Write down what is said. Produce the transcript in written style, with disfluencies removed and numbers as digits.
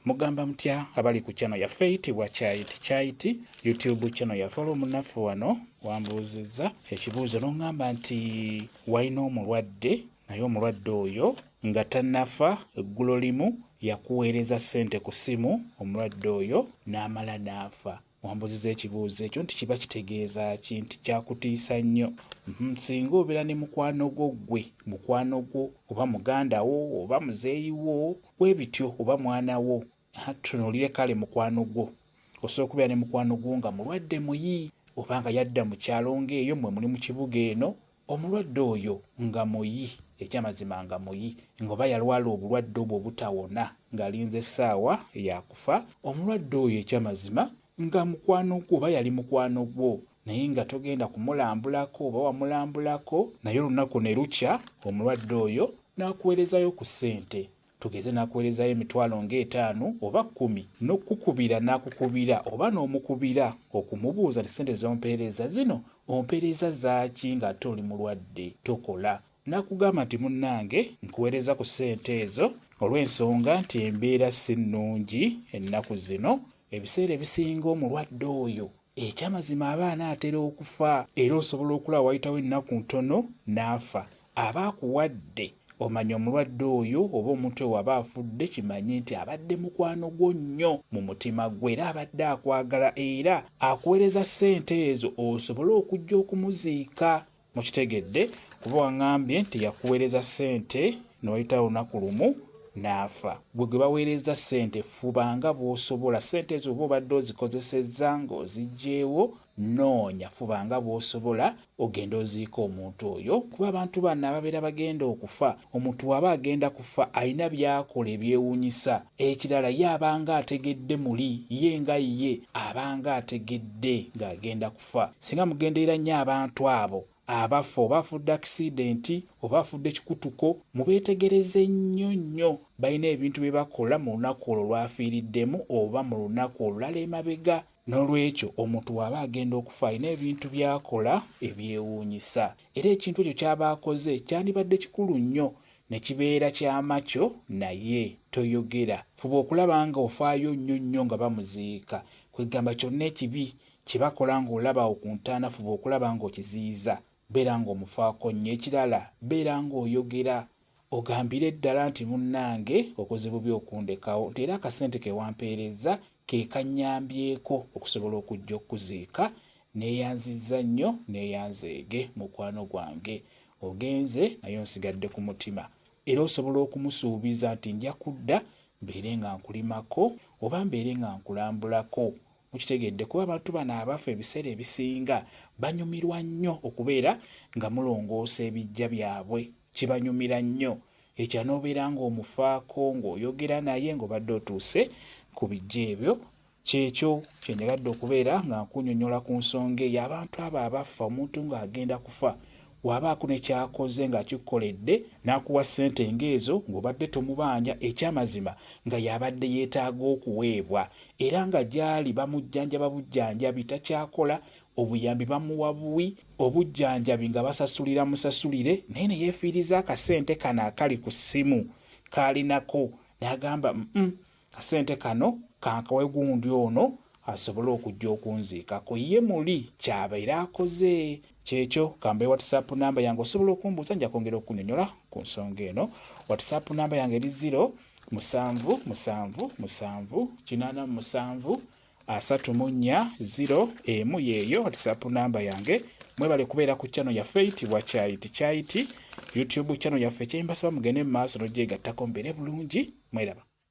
Mugamba mutya abali ku channel yaffe eyitibwa Kyayiti Kyayiti YouTube channel yaffe. Olwo munnaffe wano wambuuzizza ekibuuzo n'oŋŋamba nti walina omulwadde, naye omulwadde oyo nga tannafa eggulo limu yakuweereza ssente ku ssimu, omulwadde oyo n'amala n'afa. Wambuuziza ekibuuzo ekyo nti kiba kitegeeza ki, nti kyakutiisa nnyo. Singa obeera ne mukwano gwo, ggwe mukwano gwo oba muganda wo oba muzeeyi wo bwe bityo oba mwana wo, tunuulire kale mukwano gwo. Osobola okubeera ne mukwano gwo nga mulwadde muyi, oba nga yadda mu kyalo ng'eyo mmwe muli mu kibuga eno, omulwadde oyo nga muyi, ekyamazima nga muyi, ng'oba yalwala obulwadde obwo obutawona ng'alinze essaawa yakufa, omulwadde oyo ekyamazima nga mukwano gwo oba yali mukwano gwo, naye nga togenda kumulambulako oba wamulambulako, naye olunaku ne lukya omulwadde oyo n'akuweerezayo ku ssente, tugeze n'akuweerezayo emitwalo ng'etaano oba 10, n'okukubira n'akukubira oba n'omukubira okumubuuza nti ssente z'ompeereza zino ompeereza zaaki ng'ate oli mulwadde tokola, n'akugamba nti munnange nkuweereza ku ssente ezo olw'ensonga nti embeera si nnungi ennaku zino. Ebiseera ebisinga omulwadde oyo ekyamazima aba anaatera okufa, era osobola okulaba wayitawo ennaku ntono n'afa. Aba akuwadde omanya omulwadde oyo oba omuntu oyo aba afudde, kimanye nti abadde mukwano gwo nnyo mu mutima gwe, era abadde akwagala, era akuweereza ssente ezo osobole okujja okumuziika. Mukitegedde? Kuba waŋŋambye nti yakuweereza ssente n'oyitawo olunaku lumu n'afa. Gwe gwe baweereza ssente, fubanga bw'osobola ssente ezo oba obadde ozikozesezza ng'oziggyeewo, noonya, fubanga bw'osobola ogenda oziika omuntu oyo. Kuba abantu bano ababeera bagenda okufa, omuntu w'aba agenda kufa alina by'akola ebyewuunyisa. Ekirala ye abanga ategedde muli, ye nga ye abanga ategedde ng'agenda kufa. Singa mugenderera nnyo abantu abo abafa, oba afudde akisidenti oba afudde kikutuko, mubeetegereze nnyo nnyo. Balina ebintu bye bakola mu lunaku olwo lw'afiiriddemu oba mu lunaku olulala emabega. N'olwekyo omuntu bw'aba agenda okufa alina ebintu by'akola ebyewuunyisa, era ekintu ekyo ky'aba akoze kyandibadde kikulu nnyo ne kibeera kyamakyo, naye toyogera. Fuba okulaba nga ofaayo nnyo nnyo nga bamuziika. Kwegamba kyonna ekibi kye bakola ng'olaba awo ku ntaana, fuba okulaba ng'okiziyiza, beera ng'omufaako nnyo. Ekirala, beera ng'oyogera, ogambire ddala nti munnange okoze bubi okundekawo, nti era akasente ke wampeereza ke kannyambyeko okusobola okujja okuziika, neeyanzizza nnyo, neeyanzeege mukwano gwange, ogenze naye onsigadde ku mutima. Era osobola okumusuubiza nti nja kudda mbeere nga nkulimako oba mbeere nga nkulambulako. Mukitegedde? Kuba abantu bano abafa ebiseera ebisinga banyumirwa nnyo okubeera nga mulongoosa ebijja byabwe, kibanyumira nnyo. Ekyo n'obeera ng'omufaako ng'oyogera naye ng'obadde otuuse ku bijja ebyo. Kyekyo kye njagadde okubeera nga nkunnyonnyola ku nsonga eyo. Abantu abo abafa, omuntu ng'agenda kufa bw'abaako ne ky'akoze ng'akikukoledde n'akuwa ssente ng'ezo ng'obadde tomubanja, ekyamazima nga y'abadde yeetaaga okuweebwa, era nga gy'ali bamujjanjaba bujjanjabi, takyakola, obuyambi bamuwa buwi, obujjanjabi nga basasulira musasulire, naye ne yeefiiriza akasente kano akali ku ssimu k'alinako n'agamba kasente kano kankawe gundi ono asobole okujja okunziikako. Ye muli ky'abeera akoze. Kyekyo kambe WhatsApp namba yange, osobola okumbuuza, nja kwongera okunyonyola ku nsonga eno. WhatsApp namba yange eri 0 7 7 7 87 34 0 1, yeeyo WhatsApp namba yange. Mwebale kubeera ku channel yaffe eyitibwa Kyayiti Kyayiti YouTube channel yaffe. Kyembasaba mugende mu maaso n'ogyegattako, mbeere bulungi, mweraba.